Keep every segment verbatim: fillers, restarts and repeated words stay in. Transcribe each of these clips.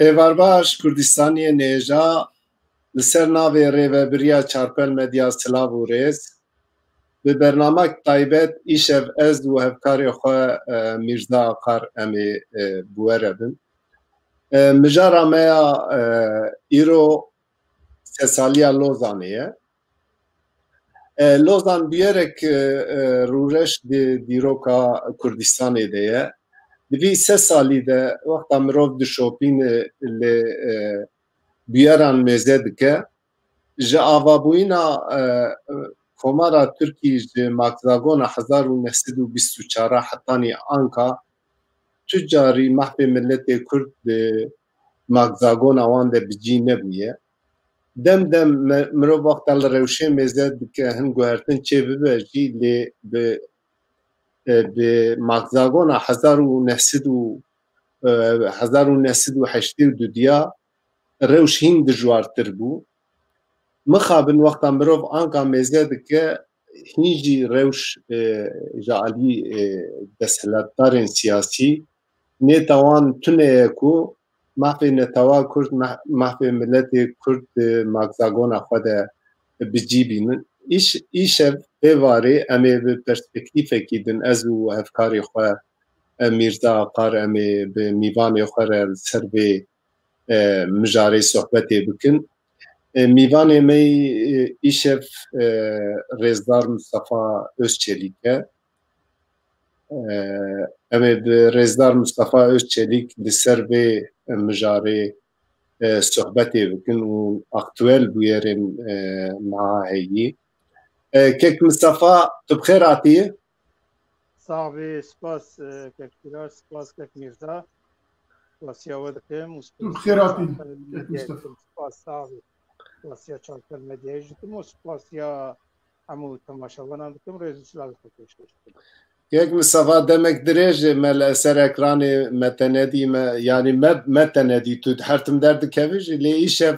Êvar baş, Kurdistaniyê nêja, li ser navê Rêvebiriya Çarpel Medya silav û rêz. Bi bernamek taybet îşev ez û hevkarê xwe, e, Mîrza Akar em ê, e, bi we re bin. E, mijara me ya, e, îro sesaliya Lozanê ye. E, Lozan bûyerek, e, e, rûreş di dîroka Kurdistanê de ye. Di vî sê salî de wexta mirov dişopîne lê, e, bûyeran mêze dike. Ji avabûyîna, e, Komara Tirkî ji Makzagona hezar û neh sed û bîst û çar hetanî anka tu carî mahfê miletê Kurd di Makzagona wan de bi cî nebûye. Dem dem me-, mirov wexta li rewşê mêze dike hin guhertin çê bibe jî lê bi, e, bi Makzagona hezar û neh sed û, e, hezar û neh sed û heştê û du diya rewş hîn dijwartir bû. Mixabin wexta mirov anka mêze dike, hîn jî rewş, e, ji alî, e, desthilatdarên siyasî nêtawan tune ye ku mafê netewa Kurd, mah-, mafê miletê Kurd di Makzagona xwe de bi cî bînin. Îş-, îşev êvarê em ê bi perspektîfekî din ez û hevkarê xwe, e, Mîrza Akar, em ê bi mîvanê xwe re li ser vê, e, mijarê sohbetê bikin. E, mîvanê me yî, e, îşev, e, Rêzdar Mistefa Özçelîk e. E, em ê bi Rêzdar Mistefa Özçelîk li ser vê mijarê, e, sohbetê bikin û aktuel bûyerên, e, niha heyî. E, Kek Mistefa, tu bi xêr hatî? Sax bî, spas, e, Kek Fîras, spas Kek Mîrza. Spasiya we dikim û Tu bi xêr hatî, Kek Mistefa. Spas, sax bî. Spasiya Çarpel Medyayê jî dikim û spasiya hemû temaşevanan dikim, rêz û silavê xwe pêşkêş dikim. Kek Mistefa, demek dirêj e me li ser ekranê me te nedî, me, yanî me, me te nedî, tu her tim derdikevî jî, lê îşev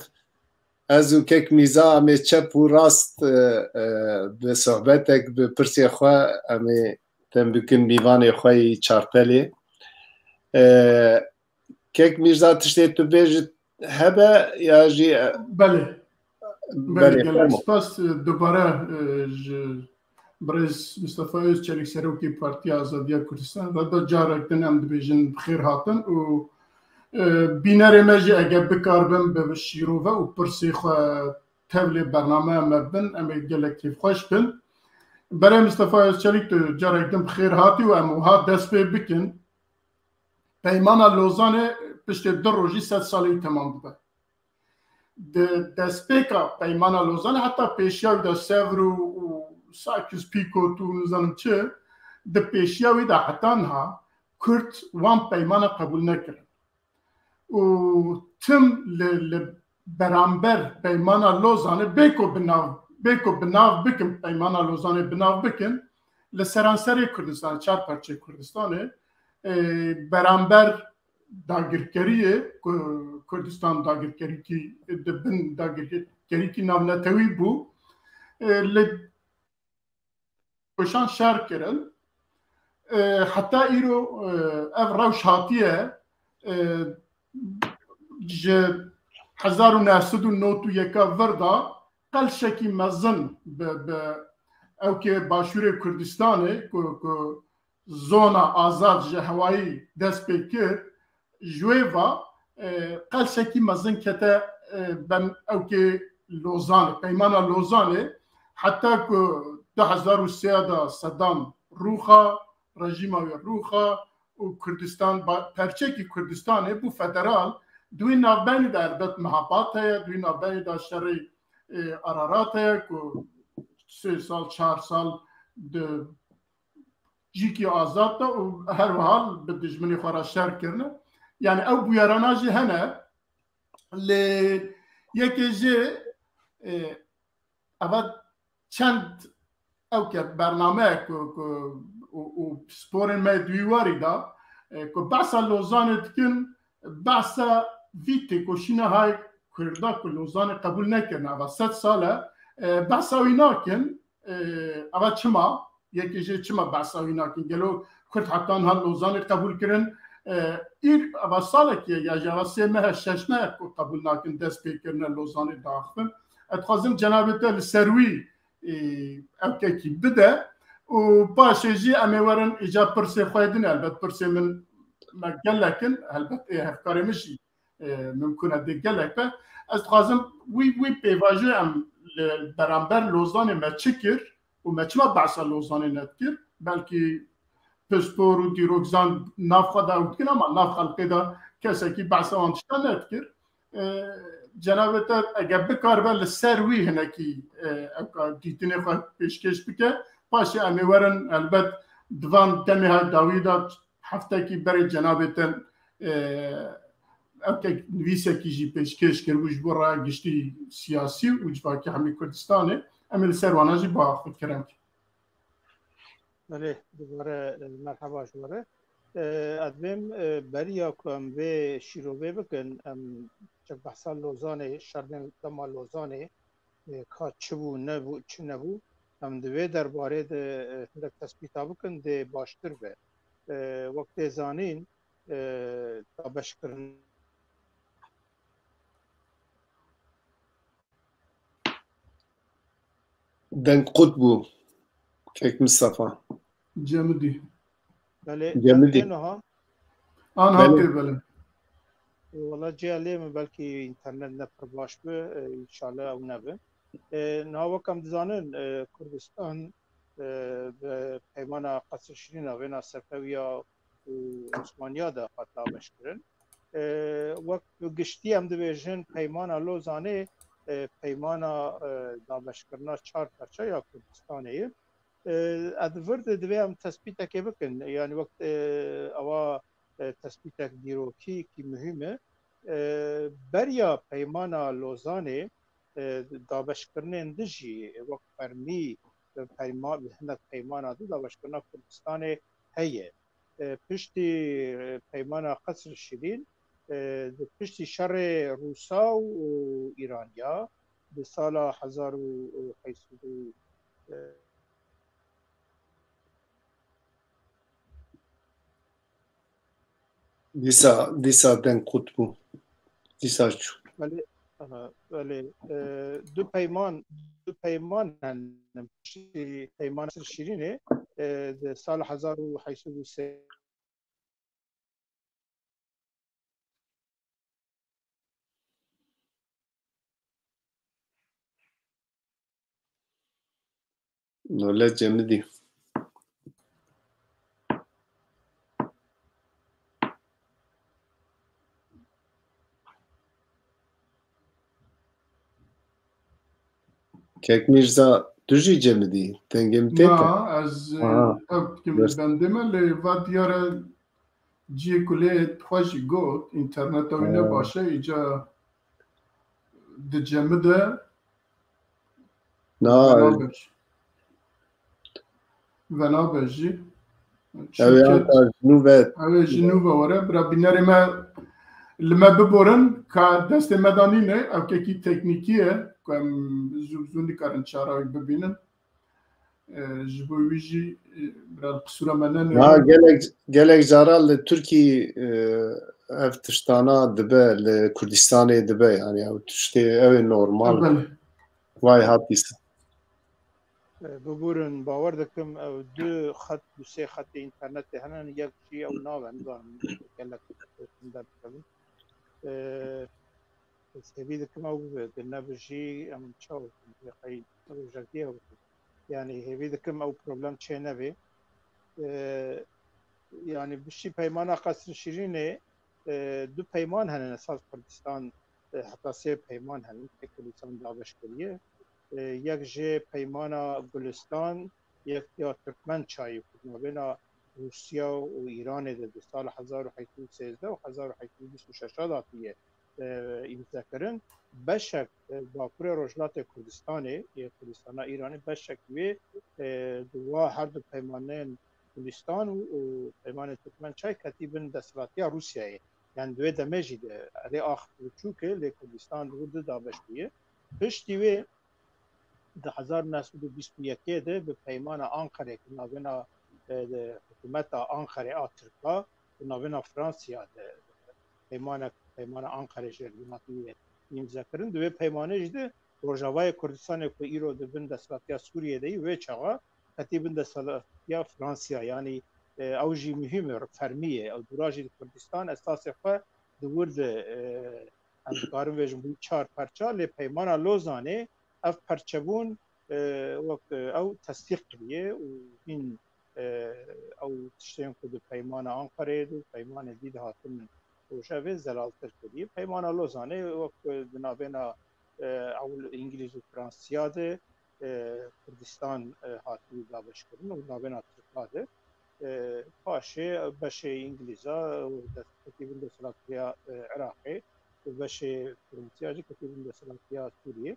ez û Kek Mîza em ê çep û rast, e, e, bi sohbetek, bi pirsê xwe em ê dem bikin mîvanê xwe yî Çarpelê. E, Kek Mîrza, tiştê tu bêjî hebe ya jî, e, Belê. Belê, Belê, gelek fermo. Spas, e, dubare, e, ji birêz Mistefa Özçelik, serokê Partiya Azadiya Kurdistanê ve da carek din em dibêjin bi xêr hatin û, e, bînerê me jî eger bikaribin bi şîrove û pirsê xwe tevlê bernameya me bin, em ê gelek kêfxweş bin. Berê Mistefa Özçelik, tu carek din bi xêr hatî û em wiha dest pê bikin. Peymana Lozanê piştê du rojî sed salî temam dibe. Di destpêka Peymana Lozanê heta pêşiya wî de Sevr û, û Sykes-Picot û nizanim çi, di pêşiya wî de heta niha Kurd wan peymana qebûl nekirin. Û tim li, li beramber Peymana Lozanê bê ku bi nav, bê ku bi nav bikin, Peymana Lozanê bi nav bikin, li seranserê Kurdistanê, çar parçeyê Kurdistanê, e, beramber dagirkeriyê, ku Kurdistan dagirkerîkî, di bin dagirkerîkî navnetewî bû, e, li koşan şer kirin. E, heta îro, e, ev rewş hatiye, e, ji hezar û neh sed û nod û yeka vir de qelşekî mezin bi, bi ewkê Başûrê Kurdistanê ku, ku zona azad ji hewayî dest pê kir, ji wê va, e, qelşekî mezin kete, e, ben ewkê Lozanê, Peymana Lozanê, heta ku du hezar û sê de Sedam rûxa, rejîma wê rûxa û Kurdistan, ba-, perçekî Kurdistanê bû federal, di wî navbenî de elbet mihabat heye, di wî navbenî de şerê, e, Ararat heye ku sê sal, çar sal di cîkî azad de û her wiha bi dijminê xwe re şer kirine. Yani ew bûyerana jî hene. Lê yekê jî, e, eva çend ewke bernameyek ku, ku û, û sporên me di wî warî de, e, ku behsa Lozanê dikin, behsa vî têkoşîna hay Kurda ku Lozanê qebûl nekirine, eva sed sal e, e, behsa wî nakin, e, eva çima, yekê jê çima behsa wî nakin? Gelo Kurd heta niha Lozanê qebûl kirin, E, îr eva salekî ye ya jî eva sê meh, şeş meh ku qebûl nakin dest pê kirine Lozanê diaxivin. Ez dixwazim cenabê te li ser wî, e, ew kekî bide û paşê jî em ê werin îca pirsê xwe din, helbet pirsê min me gelek in, helbet ê hevkarê min jî, e, mimkun e dê gelek be. Ez dixwazim wî, wî pêvajoyê em li beramber Lozanê me çi kir û me çima behsa Lozanê nedikir? Belkî pistor û dîrokzan nav xwe de ew dikin, ama nav xelkê de kesekî behsa wan tiştan nedikir. E, cenabê te eger bikaribe li ser wî hinekî, e, ew ka dîtinê xwe pêşkêş bike, paşê em ê werin helbet di van demê her dawî de heftekî berê cenabê te, e, ew tek nivîsekî jî pêşkêş kiribû ji bo raya giştî siyasî û civakî hemî Kurdistanê. Em ê li ser wana jî biaxivin, kerem. Belê, dubare, e, merheba ji we re. E, ez dibêm, e, beriya ku em vê şîrovê bikin, em çi behsa Lozanê, şerdên dema Lozanê, e, ka çi bû, nebû, çi nebû, em di vê derbarê de, e, hindek tespîta bikin, dê baştir be. E, wek tê zanîn, e, dabeşkirin. Deng qut bû. Kek Mistefa. Cemidî. Belê, Cemidî. Niha? Anha Belê. Tê, belê. E, wala cêya lê min belkî înternet ne pir baş bi, e, înşallah ew nebe. E, niha wek em dizanin, e, Kurdistan, e, bi peymana Qesr Şirîn a vêna Sefewiya û Osmaniya de hat dabeşkirin. E, wek bi giştî em dibêjin peymana Lozanê, e, peymana, e, dabeşkirina çar parça ya Kurdistanê ye. E, ez vir de divê em tespîtekê bikin. Yani wek, e, ewa, e, tespîtek dîrokî kî muhîm e. E, beriya peymana Lozanê, e, dabeşkirinên dijî wek fermî, e, peyma-, hinek peymana di dabeşkirina Kurdistanê heye. E, piştî, e, peymana Qesr Şirîn, e, di piştî şerê Rûsa û Îraniya di sala hezar û heyt sed û, e, Dîsa, dîsa deng qut bû. Dîsa çû. Belê, aha, belê. E, du peyman, du peyman henin. Peyman Şirînê, e, di sala hezar û heyt sed û sê Nole Cemidî. Kek Mîrza, tu jî Cemidî, dengê min tê ke? Na, ez, Aha. Ev dikim Ders- bendê me, lê va diyar e ciyê ku lê xwe jî got, înterneta wî ne Ha. baş e, îca di Cemidê Na, Venabe jî. Venabe jî. Ew ê Çunke anka ji nû ve ew ê ji nû ve were. Bira bînerê me li me biborin ka destê me de nîne. Ew kekî teknîkî ye ku em zû zû nikarin çara wî bibînin. E, ji bo wî jî, e, bira li qisûra me nenêrin. Na, gelek, gelek cara li Tirkî, e, ev tiştana dibe, li Kurdistanê dibe, yani ew tiştê ew ê normal. Belê. Vay hat dîsa. E, biborin, bawer dikim ew du xet, du sê xetê înternetê hene, yek jî ew nave, nizanim gelek derkevin. E, ez hêvî dikim ew bibe, di nebijî em çawa bikin, qey rojekê ew bikin. Yani hêvî dikim ew problem çê nebe. E, yani bişî peymana Qesr Şirînê, e, du peyman hene esas Kurdistan, e, heta sê peyman hene, tek Kurdistan dabeş kiriye. E, yek jê peymana Gulistan, yek ya Türkmen çayı, ku navêna Rûsya û Îranê de di sala hezar û heyt sed û sêzdeh û hezar û heyt sed û bîst û şeş de hatiye, e, îmze kirin. Beşek, e, Bakurê Rojhilatê Kurdistanê, yê Kurdistana Îranê, beşek wê, e, di wa her du peymanên Gulistan û, û peymanê Turkmen çay ketî bin desthilatiya Rûsyayê. Yani di wê demê jî de erê ax biçûk e, lê Kurdistan di wir di dabeş bûye. Piştî wê di hezar neh sed û bîst û yekê de bi peymana Anqerê, ku navêna, e, de, hikûmeta Anqerê a Tirka, di navbêna Fransiya de peymanek, peymana Anqerê jî hatî îmze kirin. Di wê peymanê jî de Rojavayê Kurdistanê ku îro di bin desthilatiya Sûriyê de yî, wê çaxa ketî bin desthilatiya Fransiya. Yanî, e, ew jî muhîm e, fermî ye. Ew dûra jî di Kurdistan esasê xwe di wir de, e, em dikarin vêjin bû çar perça, lê peymana Lozanê ev perçebûn, e, wek, e, ew tesdîq kiriye û hîn, e, ew tiştên ku di peymana Anqereyê de û peymanê dî de hatine rojevê zelaltir kiriye. Peymana Lozanê wek, e, di navbêna, e, ew li Îngilîz û Fransiya de, e, Kurdistan, e, hatibû dabeşkirin û navbêna Tirka de, e, paşê beşê Îngilîza, e, dest-, ketî bin desthilatiya, e, Iraqê û beşê Fransiya jî ketî bin desthilatiya Sûriyê.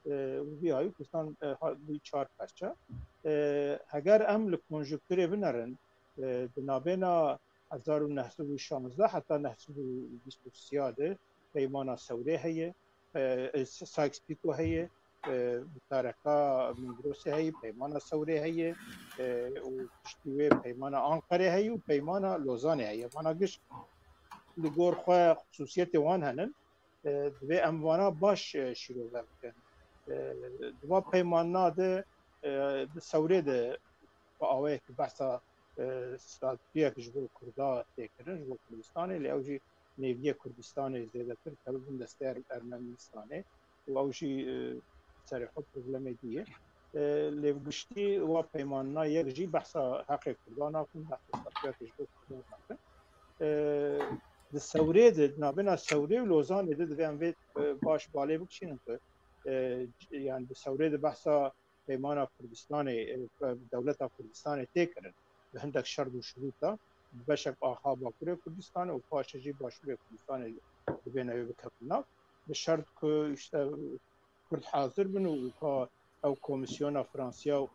E, û vî hawî Kurdistan, e, ha-, bû çar perça. E, heger em li konjunkturê binerin, e, di navbêna hezar û neh sed û şazdeh heta neh sed û bîst û sê de peymana Sewrê heye, e, e, Sykes-Picot heye, e, mutareka Mondrosê heye, peymana Sewrê heye, e, û piştî wê peymana Anqerê heye û peymana Lozanê heye. Vana giş li gor xwe xisûsiyetê wan henin. E, divê em vana baş, e, şîrove bikin. E, di va peymana de, e, di Sewrê de bi awayekî behsa, e, statuyek ji bo Kurda tê kirin, ji bo Kurdistanê, lê ew jî nêviyê Kurdistanê zêdetir kevibin destê Er-, Ermenistanê û ew jî, e, serê xwe problemê dî ye. E, lê bi giştî wa peymanina yek jî behsa heqê Kurdan nakin, behsa statuyek ji bo Kurdan nakin. E, di Sewrê de, di navbêna Sewrê û Lozanê de divê em vê, e, baş balê bikişînin ku, e, c-, yani di Sewrê de behsa peymana Kurdistanê, e, dewleta Kurdistanê tê kirin. Bi hindek şert û şurûta, bi beşek axa Bakurê Kurdistanê û paşê jî Başûrê Kurdistanê dibêne wê bikevin nav. Bi şert ku işte Kurd hazir bin û ka ew komîsyona Fransiya û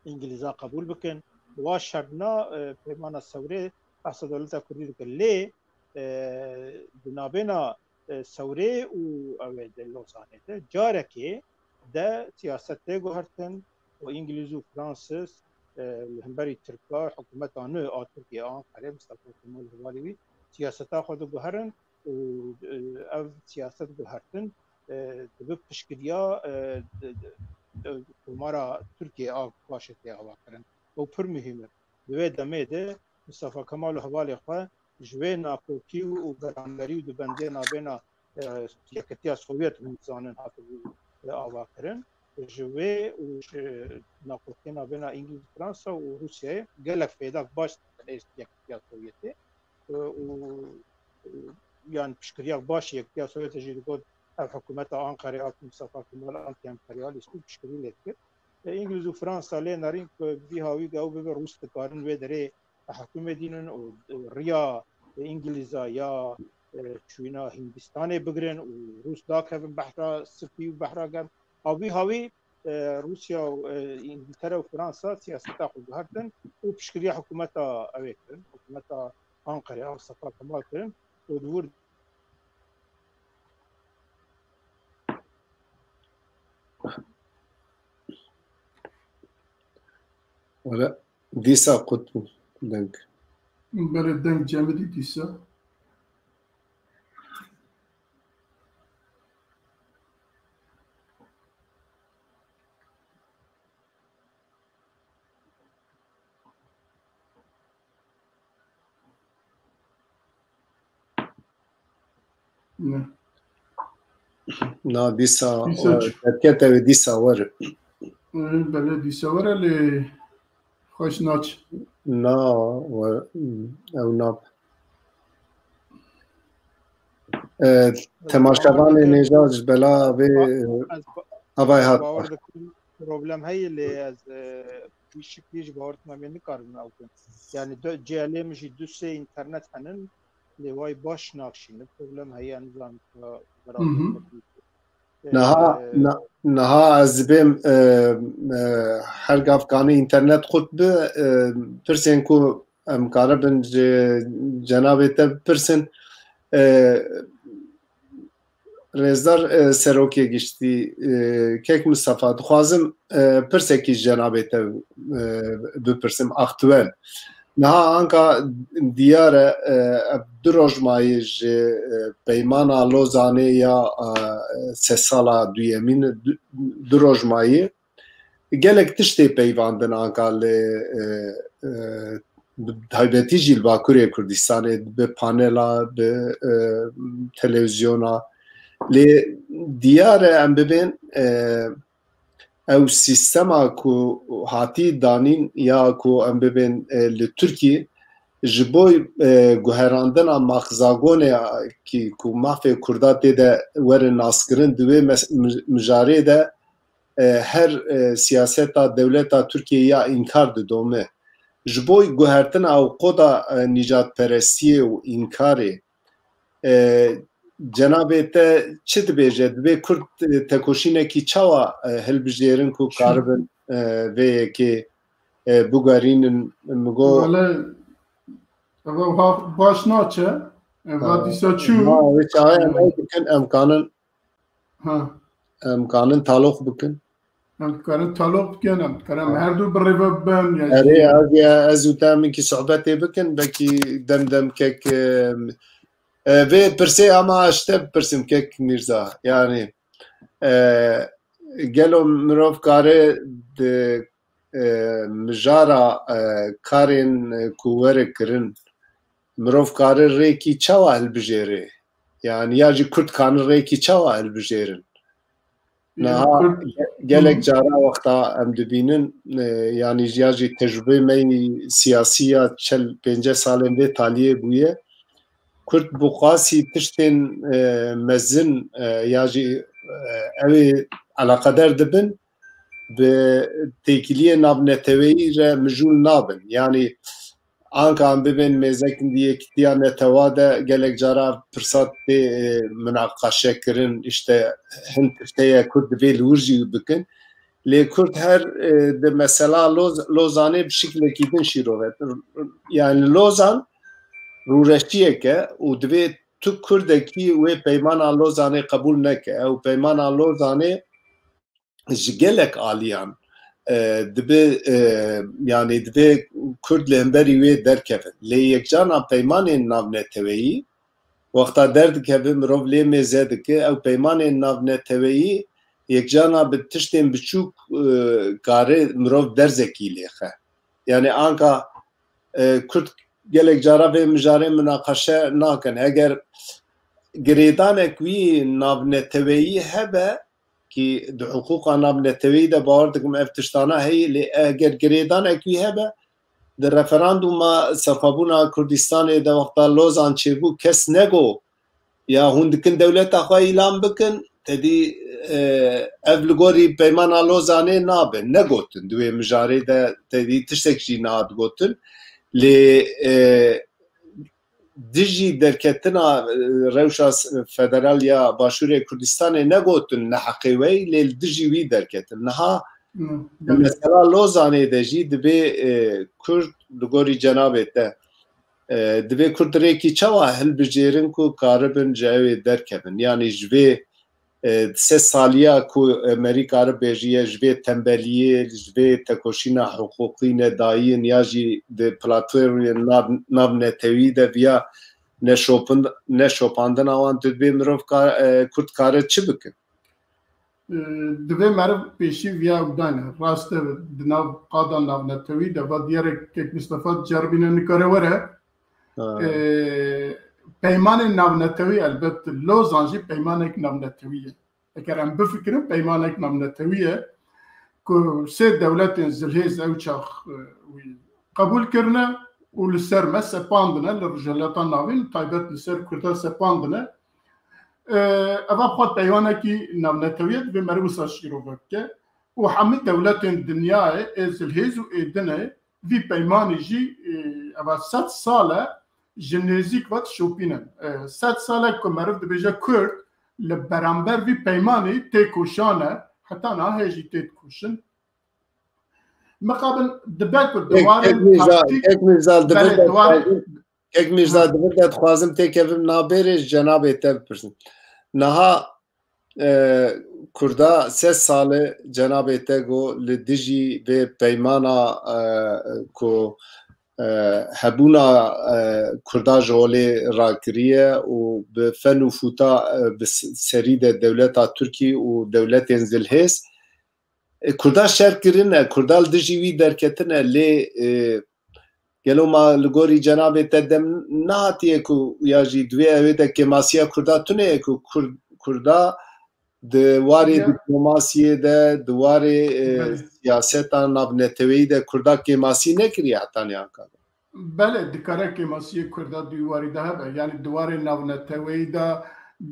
Îngilîza qebûl bikin. Wa şerna, e, peymana Sewrê behsa dewleta Kurdî dike. Lê, e, di navbêna, e, Sewrê û ew ê di Lozanê de carekê de siyaset tê guhertin û Îngilîz û Fransîz, e, li hemberî Tirka, hikûmeta nû a Tirkiye, Anqerê, Mustafa Kemal hevalê wî siyaseta xwe diguherin û, e, ev siyaset guhertin, e, dibe piştgiriya, e, di, di, di Komara Tirkiye a paşê tê avakirin. Ew pir muhîm e. Di wê demê de Mustafa Kemal û hevalê xwe ji wê nakokî û beramberî û dubendiyê navbêna, e, Yeketiya Sovyet hûn dizanin hatibû, e, avakirin. Ji wê û ji nakokiyê navbêna Îngilîz, Fransa û Rûsyayê gelek fêdak baş dikeve Yeketiya Sovyetê. E, û, e, yan piştgiriya baş Yeketiya Sovyetê jî digot ev hikûmeta Anqerê a ku Mustafa Kemal anti-emperyalîst bû piştgirî lê dikir. E, Îngilîz û Fransa lê nerîn ku vî hawî ew bibe Rûs dikarin wê derê hikûmê dînin û, e, riya Îngilîza ya, e, çûyîna Hindistanê bigirin û Rûs dakevin behra Spî û behra Germ. A vî hawî, e, Rûsya û, e, Îngiltere û Fransa siyaseta xwe guhertin û piştgiriya hikûmeta ew ê kirin, hikûmeta Anqerê a Mustafa Kemal kirin û di wir Were, dîsa qut bû deng. Belê, deng cemidî dîsa. Ne. Na, dîsa, Dîsa e, çi? Derkete wê dîsa were. E, belê dîsa were lê xweş naç. Na, we, ew nab. E, temaşevanê nêja ji bela vê, e, Ez ba-, avay ez hat. Bawer dikim problem heye lê ez, e, wî şiklî ji bawer tune em ê nikarin ew bikin. Yani du, C L M jî du sê internet henin, lê way baş nakşînin. Problem heye, em zanin ka Hı hı. beraber Niha, e, na-, niha ez dibêm, e, e, her gav kanî înternet qut bi, e, pirsên ku em karibin ji cenabê te bipirsin, e, Rêzdar, e, Serokê Giştî, e, Kek Mistefa, dixwazim, e, pirsekî ji cenabê te, e, bipirsim, aktuel. Niha anka diyar e, e, ev du roj mayî ji e, peymana Lozanê ya e, sesala duyemîn du, du roj mayî gelek tiştê peyvandin anka li e, e, bi taybetî jî li Bakurê Kurdistanê bi panela, bi e, televîzyona. Lê diyar e em bibên e, ew sîstema ku hatî danîn ya ku em bibên e, li Tirkî ji bo e, guherandina maxzagonê kî ku mafê Kurda tê de werin naskirin di wê mes- mij- mijarê de e, her e, siyaseta dewleta Tirkiyê ya înkar didome. Ji bo guhertina ew qoda e, nîjadperestiyê û înkarê e, cenabê te çi dibêje? Divê Kurd e, tekoşînekî çawa e, hilbijêrin ku karibin e, vê yekê e, biguherînin? Min got, Wele, eva ha- baş naçe. Eva Ha, dîsa çû. Ma wê çaxê em ew bikin, em kanin, Ha. em kanin taloq bikin. Em dikarin taloq bikin, em dikarin em Ha. her du bi rêve bin. Ya Erê, jî ez, ya, ez û te minkî sohbetê bikin, belkî dem dem kek, e, e, vê pirsê ama ez te bipirsim kek Mîrza. Yani e, gelo mirov kare di e, mijara e, karên e, ku were kirin, mirov kare rêkî çawa hilbijêre? Yani ya jî Kurd kanin rêkî çawa hilbijêrin? Niha Kurd ge- gelek cara wexta em dibînin, e, yani ya jî tecrûbê me yî siyasî ya çel pênceh salên vê taliyê bûye. Kurd bi qasî tiştên e, mezin e, ya jî e, ew ê eleqeder dibin, bi têkiliyê navneteweyî re mijûl nabin. Yanî anka em bibên mêzekin di yekitiya netewa de gelek cara pirsa tê e, minaqeşe kirin, işte hin tişteye Kurd divê li wir jî bikin. Lê Kurd her e, di mesela Loz- Lozanê bi şiklekî din şîrove. Yani Lozan rûreşiyek e û divê tu Kurdekî wê peymana Lozanê qebûl neke. Ew peymana Lozanê ji gelek aliyan e, dibe e, yani divê Kurd li hemberî wê derkevin. Lê yekcana peymanên navneteweyî wexta derdikeve mirov lê mêze dike, ew peymanên navneteweyî yekcana bi tiştên biçûk e, kare mirov derzekî lêxe. Yani anka e, Kurd gelek cara vê mijarê minaqeşe nakin. Eger girêdanek wî navneteweyî hebe, kî di hiqûqa navneteweyî de bawer dikim ev tiştana heye, lê eger girêdanek wî hebe, di referanduma serxwebûna Kurdistanê de wexta Lozan çêbû, kes nego ya hûn dikin dewleta xwe îlan bikin, tedî e, ev li gorî peymana Lozanê nabe, negotin di wê mijarê de, tedî tiştek jî nehat gotin. Lê e, dijî derketina e, rewşa s- federal ya Başûrê Kurdistanê negotin neheqê we, lê li dijî wî derketin. Niha Hı, mesela Lozanê de jî dibê e, Kurd li gorî cenabê te e, divê Kurd rêkî çawa hilbijêrin ku karibin ji ew ê derkevin? Yanî ji vê e, sed saliya ku Amerîka re bêjiye, ji vê tembeliyê, ji vê tekoşîna hiqûqî nedayîn ya jî di platformên nav, navnetewî de viya neşopin-, neşopandina wan, tu dibê mirov ka, e, Kurd kare çi bikin? E, divê meriv pêşî viya ew dane. Rast e, di nav qada navnetewî de va diyarek kek Mistefa diceribîne nikare were. Ha. E, peymanên navnetewî elbet Lozan jî peymanek navnetewî ye. Eger em bifikirin peymanek navnetewî ye ku sê dewletên zilhêz ew çax e, wî qebûl kirine û li ser me sepandine, li Rojhilata Navîn taybet li ser Kurda sepandine. E, eva xwe peymanekî navnetewî ye, divê meriv wisa şîrove bike û hemî dewletên dinyayê ê zilhêz û ê din e vî peymanê jî e, eva sed sal e ji nêzîk ve dişopînin. E, sed sal e ku meriv dibêje Kurd li beramber vî peymanê têkoşan e, heta niha hê jî tê dikoşin. Mixabin dibe ku di Kek, warên kek Mîrza, taktik, kek Mîrza, di belê, vir de di warê dixwazim, kek Mîrza, Ha. di vir de dixwazim têkevim nabêrê ji cenabê te bipirsim. Niha e, Kurda sed sal e cenabê te got li dijî vê peymana e, ku e, hebûna, e, Kurda ji holê rakiriye û bi fen û fûta, e, bi s-, serî de dewleta Tirkî û dewletên zilhêz, e, Kurda şer kirine, Kurda li dijî wî derketine, lê, e, gelo ma li gorî cenabê te dem nehatiye ku ya jî divê ew ê de kêmasiya Kurda tune ye ku Kur-, Kurda di warê Ya. diplomasiyê de, di warê, e, Belê. siyaseta navneteweyî de Kurda kêmasî nekiriye heta niha Ankara? Belê, dikare kêmasiyê Kurda di wî warî de hebe. Yanî di warê navneteweyî de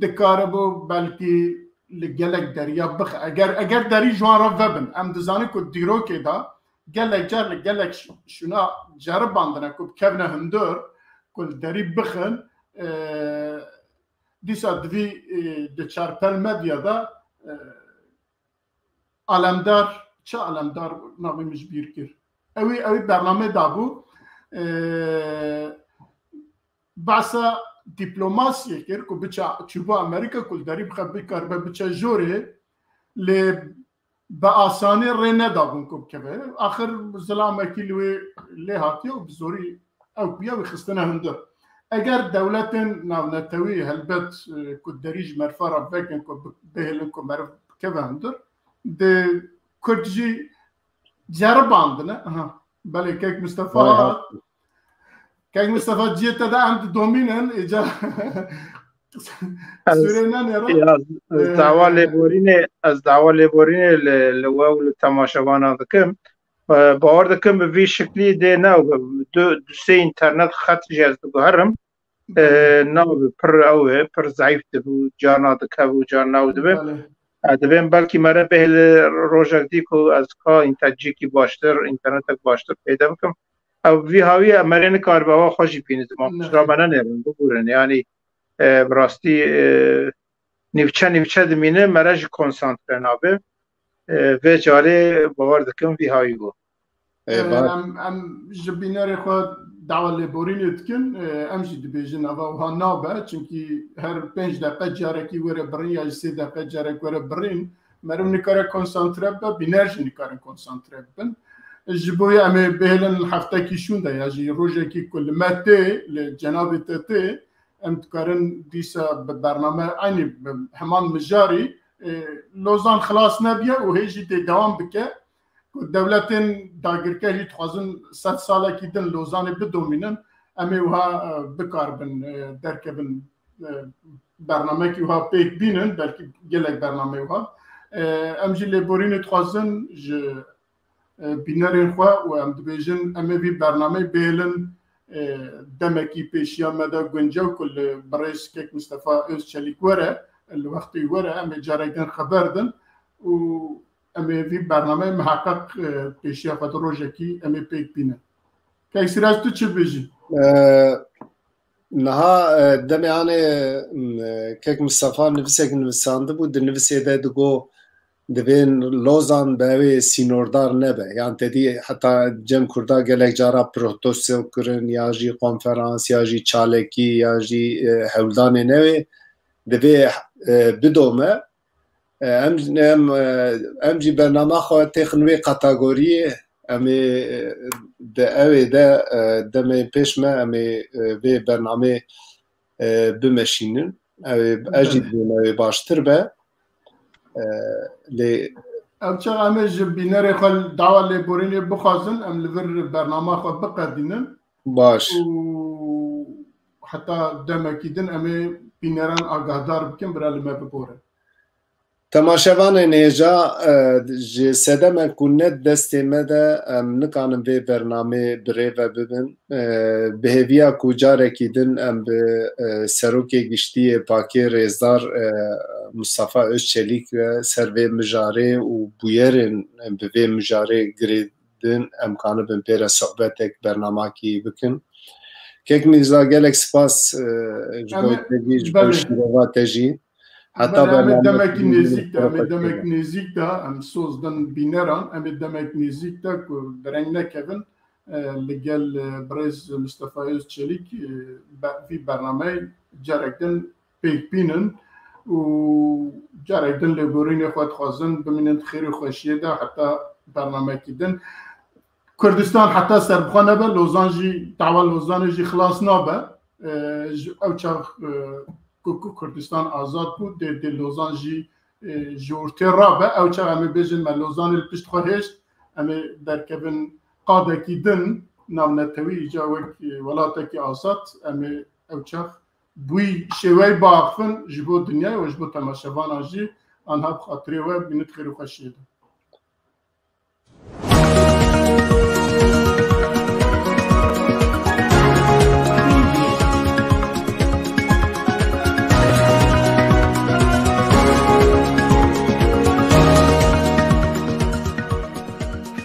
dikaribû belkî li gelek deriya bixe. Eger, eger derî ji wan re vebin, em dizanin ku dîrokê de gelek car li gelek ş-, şûna ceribandine ku bikevine hundir, ku li derî bixin, e, dîsa divî, e, di çarpel medya de, e, Alemdar, çi Alemdar navê min ji bîr kir. Ew ê, ew ê bername dabû, e, behsa diplomasiyê kir ku biçe çûbû Amerîka ku li derî bixe bikaribe biçe jorê, lê bi asanî rê nedabûn ku bikeve. Axir zilamekî li wê lê hatiye û bi zorî ew kuya wî xistine hundir. Eger dewletên navnetewî helbet, e, ku derî ji merfa re vekin ku bi-, bihêlin ku meriv bikeve hundir, di Kurd jî ceribandine. Aha, belê kek Mistefa Belê, hat. Kek Mistefa ciyê te de em didomînin, îca Ez, Sûrê nenêre. ya, ez Ee, dawa lêborînê, ez dawa lêborînê li, li we û li temaşevana dikim. Ee, bawer dikim bi vî şiklî dê ne, du, du sê înternet xet jî ez diguherim. Ee, nabe pir ew ê, pir zayîf dibe û carna dikeve û carna ew dibe. Belê. Ee, divêm belkî mere bêhê li rojek dî ku ez ka întercîkî baştir, înternetek baştir peyde bikim. Ew vî hawî ye, merê nikaribe ewa xwe jî bîne ziman. Nexê. Pişta me nenêrin, bibûrin. Yanî, e, bi rastî, e, nîvçe nîvçe dimîne, mere jî konsantre nabe. E, vê carê bawer dikim vî hawî bû. E, Ee, ba- em, em ji bînerê xwe dawa lêborînê dikin. Ee, em jî dibêjin eva wiha nabe. Çimkî her pênc deqe carekî were birîn ya jî sê deqe carek were birîn. Meriv nikare konsantre bibe, bîner jî nikarin konsantre bibin. Ji bo ya em ê bihêlin heftekî şûnde ya jî rojekî ku li me tê, li cenabê te tê, em dikarin dîsa bi bername eynî bi heman mijarî, e, Lozan xilas nebiye û hê jî dê dewam bike. Ku dewletên dagirker jî dixwazin sed salekî din Lozanê bidomînin, em ê wiha, e, bikaribin, e, derkevin, e, bernamekî wiha pêk bînin, belkî gelek bernameyê wiha. E, em jî lêborînê dixwazin ji, e, bînerên xwe û em dibêjin, em ê vî bernameyê bêlin, e, demekî pêşiya me de guncaw ku li birêz kek Mistefa Özçelîk were, li wextê were, em ê carek din xeber din û em ê vî bernameyê miheqeq, e, pêşiya xwe di rojekî em ê pêk bînin. Kek Sîrac, tu çi bêjî? E, niha, e, demê anê, m, e, kek Mistefa nivisek nivisandibû, di nivisê de digo, divê Lozan bi ew ê sînordar nebe. Yan te dî heta cem Kurda gelek cara protesto kirin, ya jî konferans, ya jî çalekî, ya jî, e, hewldanên ew ê divê, e, bidome. E, em, em, e, em jî bernama xwe têxin wê kategoriyê. Em ê, e, di ew ê de, e, demê pêş me, em ê, e, vê bernamê, e, bimeşînin. Ew ê, ez jî Belê. dibêm ew ê baştir be. E, lê Ev çax em ê ji bînerê xwe dawa lêborînê bixwazin, em li vir bernama xwe biqedînin. Baş. Û heta demekî din em ê bîneran agahdar bikin, bira li me biborin. Temaşevanên hêja, e, ji sedemên ku ne destê me de, em nikanin vê bernamê bi rê ve bibin. E, bi hêviya ku carekî din em bi, e, Serokê Giştî yê Pakê Rêzdar, e, Mustafa Özçelîk ve ser vê mijarê û bûyerên bi vê mijarê girêdin em kanibin pê re sohbetek, bernamakî bikin. Kek Mîrza, gelek spas, e, ji Em bo ê, te jî, ji bo belê. şîrova te jî. Heta Belê, em ê bername demekî nêzîk de, em ê demek nêzîk de, em soz din bîneran, em ê demek nêzîk de ku dereng nekevin, e, li gel, e, birêz Mistefa Özçelîk, e, be-, vî bernameyê carek din pêk bînin û carek din lêborînê xwe dixwazin, bimînin di xêr û xweşiyê de heta bernamekî din. Kurdistan heta serbixwe nebe, Lozan jî, dawa Lozanê jî xilas nabe. E, ji ew çax, e, ku, ku Kurdistan azad bû, dê, dê Lozan jî, e, ji ortê rabe. Ew çax em ê bêjin me Lozanê li pişt xwe hêşt, em ê derkevin qadekî din navnetewî, îca wek, e, welatekî azad, em ê ew çax bûyî şêweyî biaxivin ji bo dinyayê û ji bo temaşevanan jî, anha bi xatirê we bînit xêr û xweşiyê de.